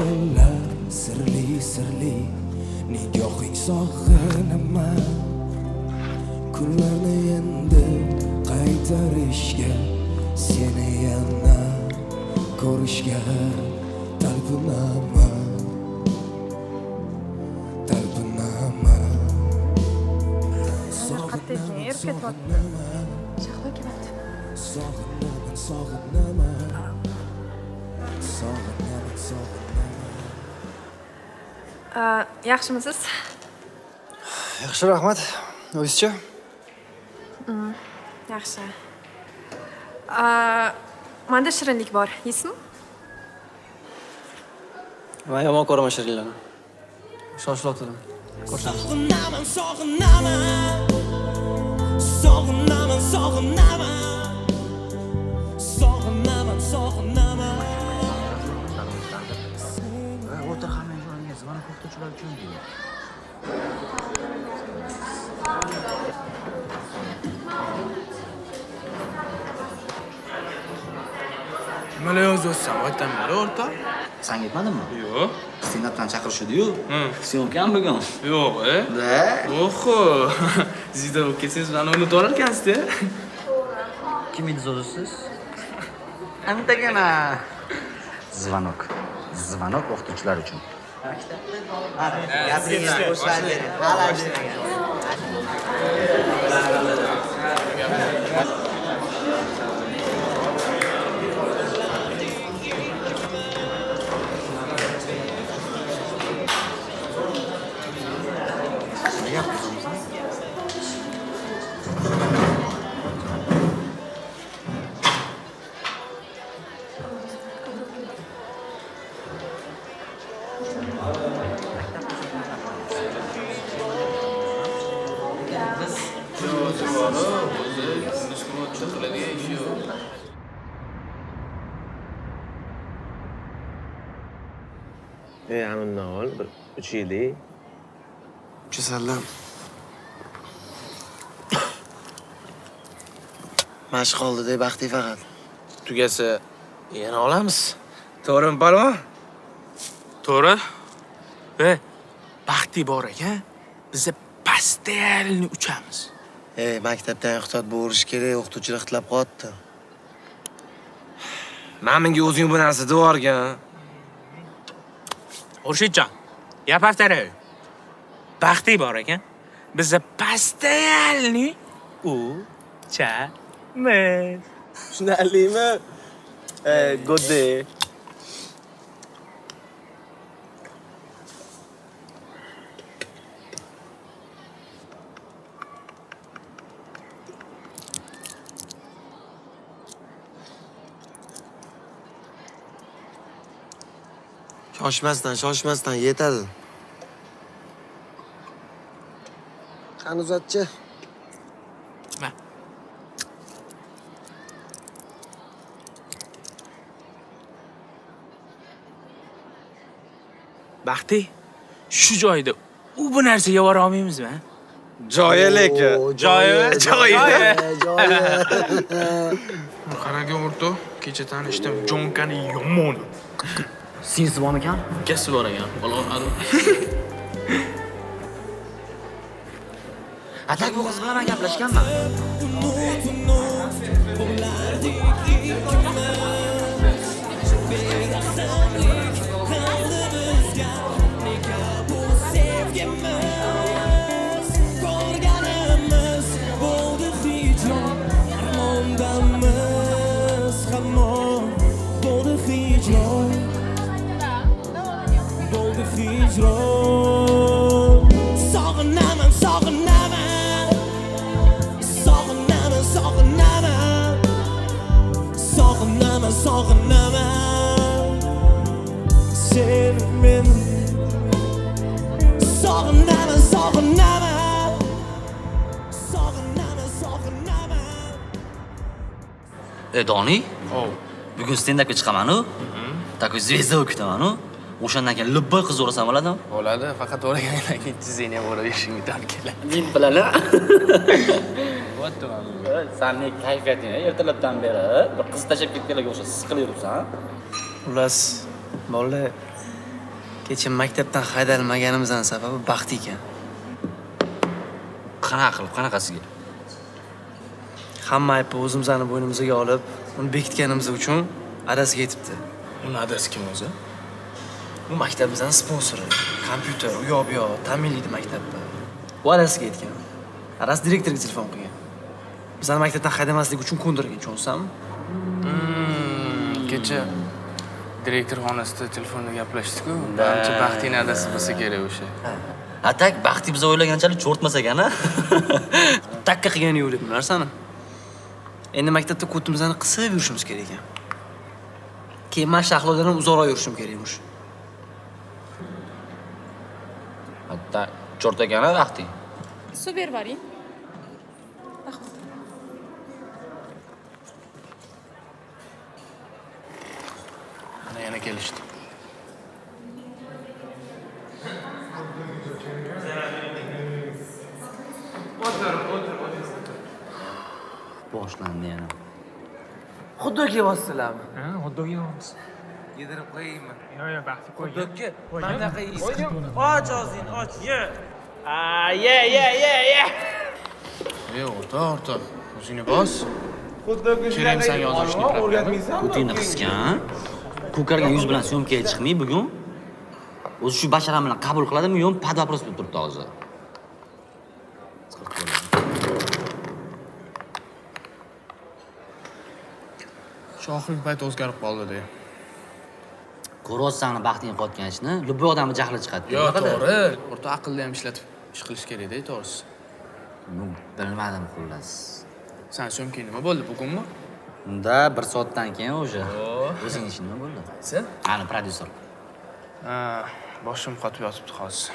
Xayollar sirli sirli, nigohing sog'inaman. Kunlarni endi qaytarishga, seni yana ko'rishga talpinaman, talpinaman. Qayerda ekan? Erib ketyapti. Shahlo kelyapti. Sog'inaman, sog'inaman, sog'inaman, sog'inaman. Yaxshimisiz? Yaxshi, rahmat. O'zizchi? Yaxshi. Manda shirinlik bor, yeysizmi? Man yomon ko'raman shirinlarni. Shoshilib o'tirdim. Ko'rishamiz. Sog'inaman, sog'inaman, sog'inaman, sog'inaman, sog'inaman, sog'inaman. O'tir, hammang joyingga. Звонок o'qituvchilar uchun deydi. Nimalar yozyapsan vatan beri, o'rtoq? Sanga aytmadimmi? Yo'q. Stendapdan chaqirishdi-yu. Съёмка mi bugun? Yo'q, e? Da. Oho. Звезда bo'lib ketsangiz, mani unutib olarkansiz-da. Kim edi so'zisiz? Antagina. Звонок. Звонок o'qituvchilar uchun. Gapiring qo'shiladi. Hali. Qiladigan ishi yo'q. E, undan ol, bir 3 yillik. Kasallam. Mashq qoldi-da, baxtli faqat. Tugasa yana olamiz. To'g'rimi, palvon? To'g'ri. E, baxti bor ekan, biza постоянно uchamiz. Ey, maktabdan ehtiyot bo'lish kerak, o'qituvchilar xitlab qolyapti. Mana menga o'zing bu narsa devorgan. Xurshidjon, я повторяю. Baxti bor ekan, biza постоянно uchamiz. Tushunarlimi? E, godde. Shoshmasdan, shoshmasdan yetadi. Qani, uzatchi. Ma. Baxti, shu joyda u bu narsaga bora olmaymizmi? Joyi lekin. Oo, Joyi, joyi. Joyi. Qarang, o'rtoq, kecha tanishdim, jonkani yomon. Singlisi bormikan? Ukasi bor ekan, ololmadim. А так bu qiz bilan man gaplashganman. Unut, unut, bo'lardik ikkimiz. Berahmlik qildi bizga, nega bu sevgimiz? Ko'rganimiz bo'ldi hijron, armondamiz hamon. Bo'ldi hijron, bo'ldi hijron. Sog'inaman, sog'inaman, sog'inaman, sog'inaman, sog'inaman, sog'inaman seni, meni. Sog'inaman, sog'inaman, sog'inaman, sog'inaman. E, Doni, Oh. bugun stendapga chiqaman-u. Такой звезда bo'lib ketaman-u. O'shandan keyin любой qizni o'rasam bo'ladimi? Bo'ladi, faqat o'ragandan keyin tizingni ham o'rab berishingga to'g'ri keladi. Men bilan. Bo'pti. Sani kayfiyating ertalabdan beri bir qiz tashlab ketganlarga o'xshab siqilib yuribsan. Xullas, bolalar, Kecha maktabdan haydalmaganimizdan sababi baxt ekan. Qanaqa qilib, qanaqasiga? Hamma aybni o'zimizni bo'ynimizga olib, uni bekitganimiz uchun adasiga yetibdi. Uni adasi kim o'zi? Bu maktabimizning sponsori. Kompyuter, u yoq bu yoq ta'minlaydi maktabni. U adasiga yetgan. Adasi direktorga telefon qilgan. Bizani maktabdan haydamaslik uchun ko'ndirgan, tushunsanmi? Kecha direktor xonasida telefonda gaplashdik-ku. Manimcha Baxtiyni adasi bo'lsa kerak o'sha. A tak Baxtiy biz o'ylaganchalik cho'rtmas ekan, a? Takka qilgani yo'q bu narsani. Endi maktabda ko'timizni qisib yurishimiz kerak ekan. Keyin men Shahlodan ham uzoqroq yurishim kerakmish. Hatta cho'rt ekan, a Baxtiy. Suv berib yuboring. Rahmat. Mana yana kelishdi. Boshlandi yana. Xuddi kelyapsizlarmi? Ha, xuddi yeyapmiz. Yedirib qo'yaymi? Yo'q, yo'q, Baxti qo'y. Xuddi. Mana yeysan. Och og'zingni, och, ye. A, ye, ye, ye, ye. Ey, o'rtoq, o'rtoq, o'zingni bos. Kerak sanga yozishni O'rgatmaysanmi? Ko'tingni qisgan. Ko'kargan yuz bilan syomkaga chiqmay bugun. O'zi shu basharam bilan qabul qiladimi, yo'qmi, под вопрос bo'lib turibdi hozir. Shu oxirgi payt o'zgarib qoldi-da. Ko'ryapsan baxting qotgan ishni, любой odamni jahli chiqadi. Yo'q, to'g'ri. O'rtoq aqlli ham ishlatib ish qilish kerak-da, to'g'risi. Bilmadim xullas. San syomka nima bo'ldi bugunmi? Unda 1 soatdan keyin o'sha. O'zing ishing nima bo'ldi? Qaysi? Ani prodyuser. Ha, boshim qotib yotibdi hozir.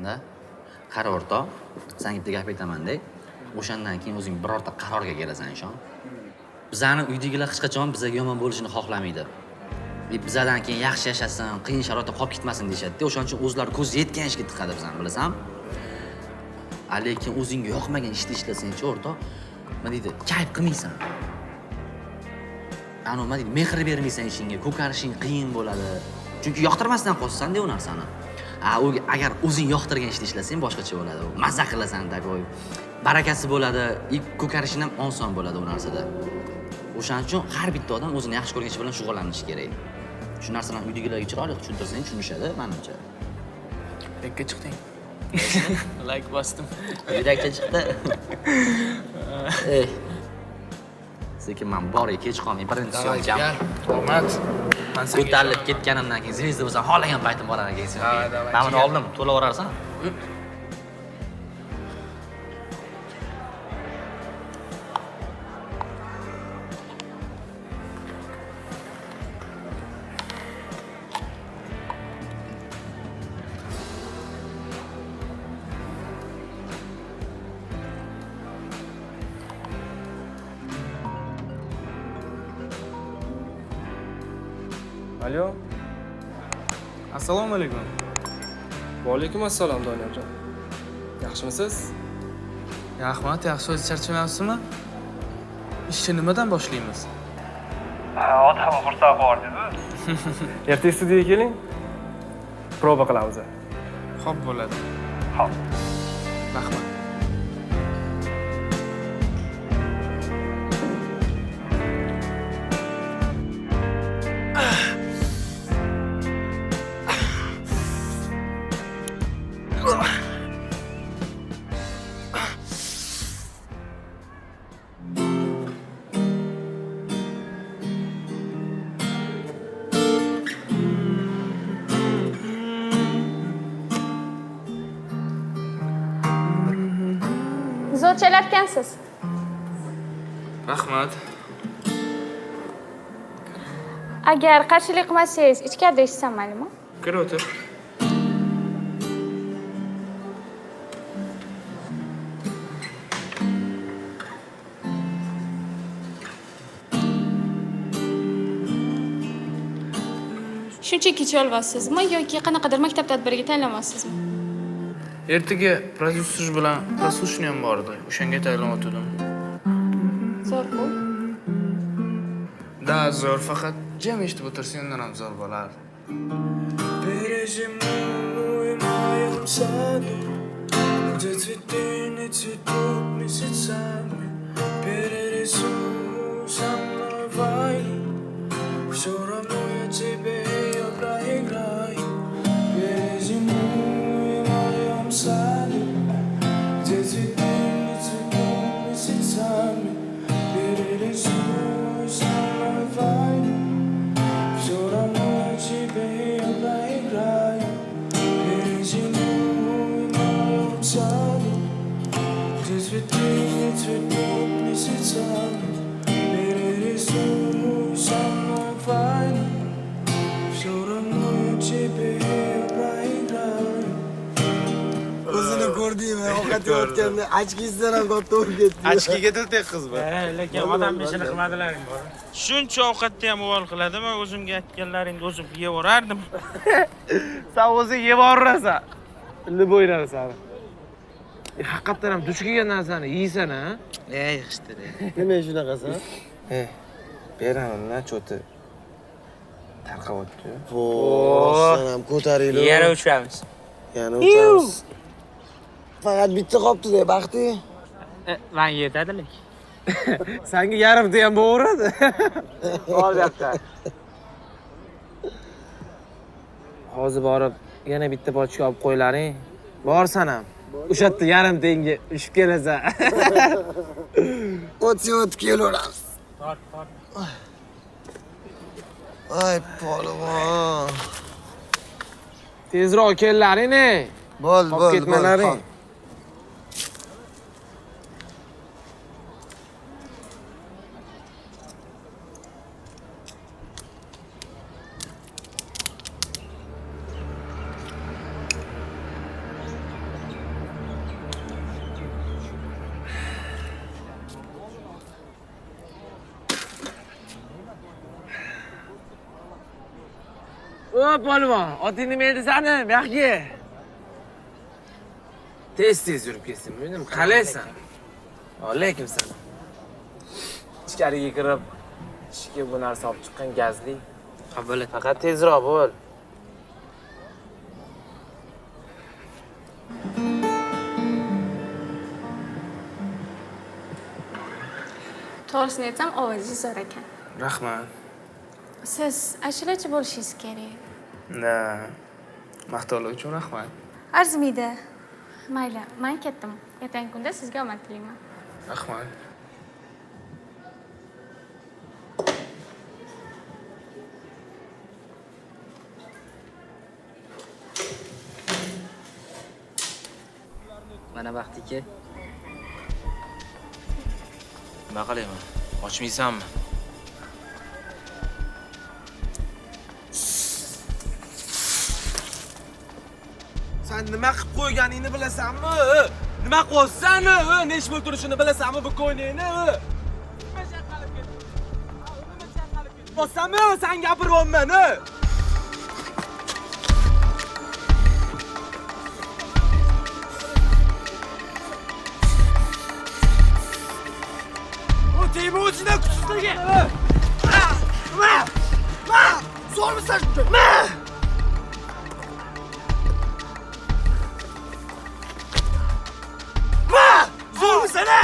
Da. Qara o'rtoq, senga bitta gap aytaman-da. O'shandan keyin o'zing birorta qarorga kelasan, ishon. Bizani uydagilar hech qachon bizga yomon bo'lishini xohlamaydi. Bizadan keyin yaxshi yashasin, qiyin sharoitda qolib ketmasin deyishadi-da. O'shaning uchun o'zlari ko'zi yetgan ishga tiqadi bizani, bilasanmi? Lekin o'zingga yoqmagan ishni ishlasang-chi, o'rtoq, nima deydi, kayf qilmaysan. Ana nima deydi, mehr bermaysan ishingga, ko'karishing qiyin bo'ladi. Chunki yoqtirmasdan qolsan-da u narsani. U agar o'zing yoqtirgan ishni ishlasang boshqacha bo'ladi. Mazza qilasan, takoy. Barakasi bo'ladi, ko'karishing ham oson bo'ladi u narsada. O'shaning uchun har bitta odam o'zini yaxshi ko'rgan ishi bilan shug'ullanishi kerak. Shu narsani uydagilarga chiroyli tushuntirsang tushunishadi, menimcha. Lekka chiqding. Like bosdim. Yurakcha chiqdi. Ey. Sekin men bor, kech qolmay birinchi syomkam. Rahmat. Ko'tarilib ketganimdan keyin zvezda bo'lsam, xohlagan paytim boraman keyin syomkaga. Men buni oldim, to'lab yuborarsan. Alo. Assalomu alaykum. Va alaykum assalom, Doniyorjon. Yaxshimisiz? Rahmat, yaxshi. O'zi charchamayapsizmi? Ishni nimadan boshlaymiz? Odam xursand bo'ldingiz. Ertaga studiyaga keling. Proba qilamiz. Xo'p bo'ladi. Xo'p. Rahmat. Zo'r chalarkansiz. Rahmat. Agar qarshilik qilmasangiz, ichkarida eshitsam maylimi? Kir o'tir. Shunchaki chalvasizmi yoki qanaqadir maktab tadbiriga tayinlamasizmi? Ertaga prodyuser bilan прослушивание bor edi. O'shanga tayinlanayotgandim. Zo'r-ku. Da, zo'r, faqat jim eshitib o'tirsang undan ham zo'r bo'lardi. Перезимуй в моем саду, где цветы не цветут месяцами. Перерисуй со мной войну, все равно я тебе ее проиграю. Перезимуй в моем саду, где цветы не цветут месяцами. Перерисуй со мной войну, все равно я тебе ее проиграю. Перезимуй в моем саду, где цветы не цветут месяцами. Перерисуй со мной войну, все равно я тебе ее проиграю. O'zini ko'rdingmi? Ovqat yeyotganda ochkisidan ham katta bo'lib ketdi. Ochkiga til tekkizmi? Lekin odam beshini qilmadilaring bor. Shuncha ovqatni ham uvol qiladimi? O'zimga aytganlaringni o'zim yevorardim. Sen o'zing yevorasan. Любой narsani. Haqiqatdan ham duch kelgan narsani yeysan, ha? Ey, yig'ishtir. Nima shunaqasi? Beraman, cho'ti. Tarqayapti. Voy, ham ko'taringlar. Yana uchamiz. Yana uchamiz. Faqat bitta qopti-da, Baxti. Menga yetadi lekin. Senga yarimta ham bo'laveradi. Ol bu yoqqa. Hozir borib yana bitta pochka olib qo'ylaring. Borsan ham. O'sha yerda yarim tenga ushib kelasan. O'tib kelaveramiz. Tort, tort. Ay, polvon. Tezroq kellaring, ey. Bo'ldi, Qolib bo'ldi, ketmalaring. O, polvon, oting nima edi sani? Bu yoqqa. Tez-tez yurib ketsin, bildim. Qalaysan? Alaykum salom. Ichkariga kirib, ishga bu narsa olib chiqqan gazli. Qabul. Faqat tezroq bo'l. To'g'risini aytsam, ovozingiz zo'r ekan. Rahmat. Siz ashulachi bo'lishingiz kerak. Na, maqtovlar uchun rahmat. Arzimaydi. Mayli, men ketdim. Ertangi kunda sizga omad tilayman. Rahmat. Mana Baxtiki. Nima qilayman? Ochmaysanmi? Sen nima qilib qo'yganingni bilasanmi? Nima qilyapsan? Nech pul turishini bilasanmi bu ko'ynakni? Nima chaqalib ketdi? Nima chaqalib ketdi? Bossanmi? Sen gapiryapman, O tegma o'zidan kuchsizligi. Ma! Ma! Zo'rmisan? Ma! Zo'rmisan, ha?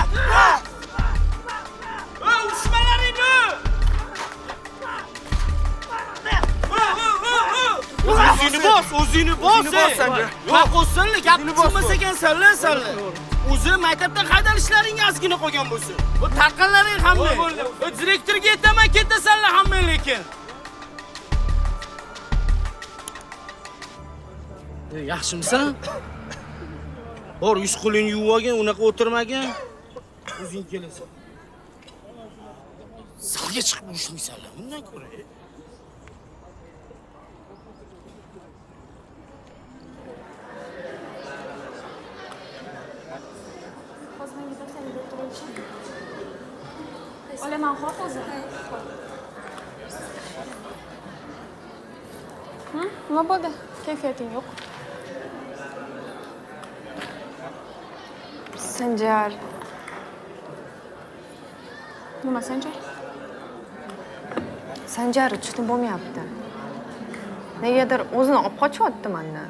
Ma! Ushmalaringni! O'zingni bos, o'zingni bos. Nima qo'ssinlar, gap tushunmas ekansanlar, sanlar. O'zi maktabdan haydalishlaring ozgina qolgan bo'lsin. Bu tarqanlaring hamma. Direktorga aytaman, ketasanlar hamma lekin. Yaxshimisan? Bor, yuz qo'lingni yuvib olgin, unaqa o'tirmagin. O'zing kelasan. Zalga chiqib urushmaysanlar bundan ko'ra. Hozir menga topsangiz o'tirishim. Olaman, xo'p o'zi. Nima bo'ldi? Kayfiyating yo'q. Sanjar. Nima Sanjar? Sanjar juda bo'lmayapti. Negadir o'zini olib qochyapti mendan.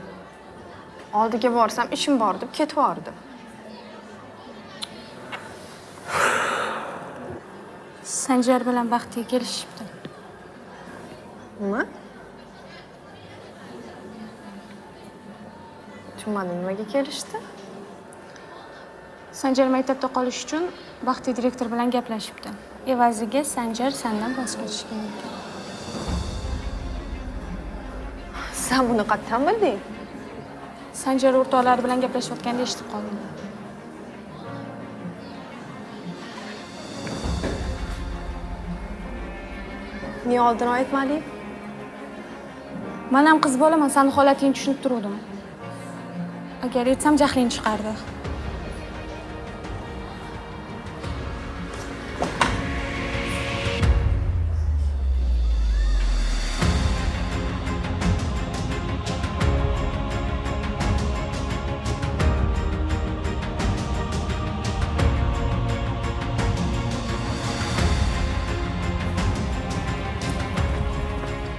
Oldiga borsam ishim bor deb ketib yubordi. Sanjar bilan Baxtiga kelishibdi. Nima? Tushunmadim, nimaga kelishdi? Sanjar maktabda qolish uchun Baxti direktor bilan gaplashibdi. Evaziga Sanjar sandan voz kechishga mumkin. Sen buni qayerdan bilding? Sanjar o'rtoqlari bilan gaplashayotganda eshitib qoldim. Niye oldin aytmading? Men ham qiz bolaman, seni holatingni tushunib turuvdim. Agar aytsam jahling chiqardi.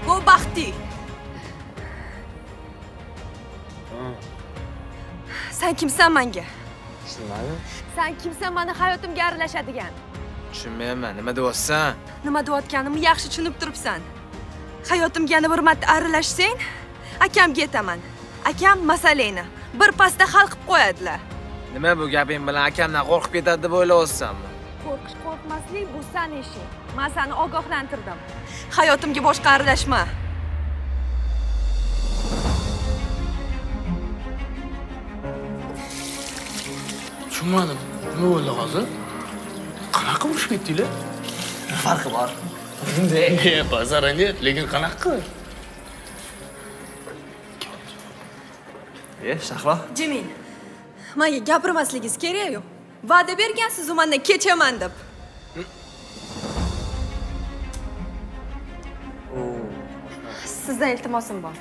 Bu Baxti. Sen kimsan menga? Tushunmadim. Sen kimsan meni hayotimga aralashadigan? Tushunmayapman. Nima deyapsan? Nima deyotganimni yaxshi tushunib turibsan. Hayotimga yana bir marta aralashsang, akamga aytaman. Akam masalani bir pasda hal qilib qo'yadilar. Nima bu gaping bilan akamdan qo'rqib ketadi deb o'ylayapsanmi? Qo'rqish qo'rqmaslik bu seni ishing. Men seni ogohlantirdim. Hayotimga boshqa aralashma. Tushunmadim. Nima bo'ldi hozir? Qanaqa urushib ketdinglar? Farqi bor. Ne, bazara нет, lekin qanaqa qilib? Shahlo. Jimin, menga gapirmasligingiz kerak-ku. Va'da bergansiz u mendan kechaman deb. Sizdan iltimosim bor.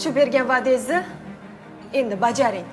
Shu bergan va'dangizni endi bajaring.